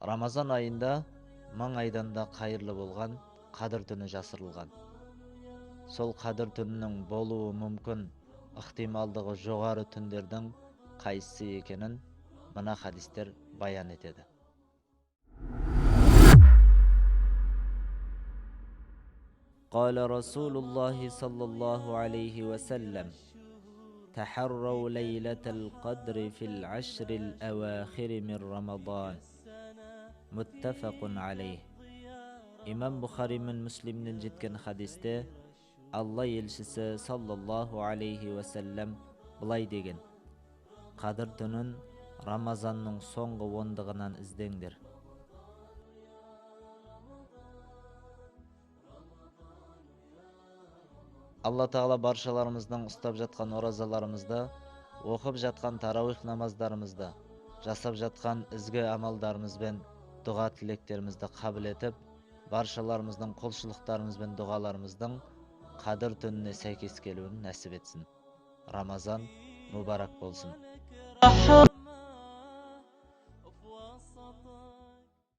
Рамазан айында 1000 айдан да қайырлы болған Қадір түні жасырылған. Сол Қадір түнінің болуы мүмкін ықтималдығы жоғары түндердің қайсысы екенін мына хадистер баян етеді. قال رسول الله صلى الله عليه وسلم: تحروا ليلة القدر في العشر الأواخر من رمضان. متفق عليه. Имам Бұхари мен Муслимнен жеткен хадисте Алла елшісі саллаллаху алейхи уассалам былай деген: Қадір түнін Рамазанның соңғы ондығынан іздеңдер. Алла Тағала баршаларымыздың ұстап жатқан оразаларымызды, оқып жатқан тарауих намаздарымызды, жасап жатқан ізгі амалдарымыз бен дұға тілектерімізді қабыл етіп, баршаларымыздың құлшылықтарымыз бен дұғаларымыздың Қадір түніне сәйкес келуін нәсіп етсін. Рамазан мүбарак болсын.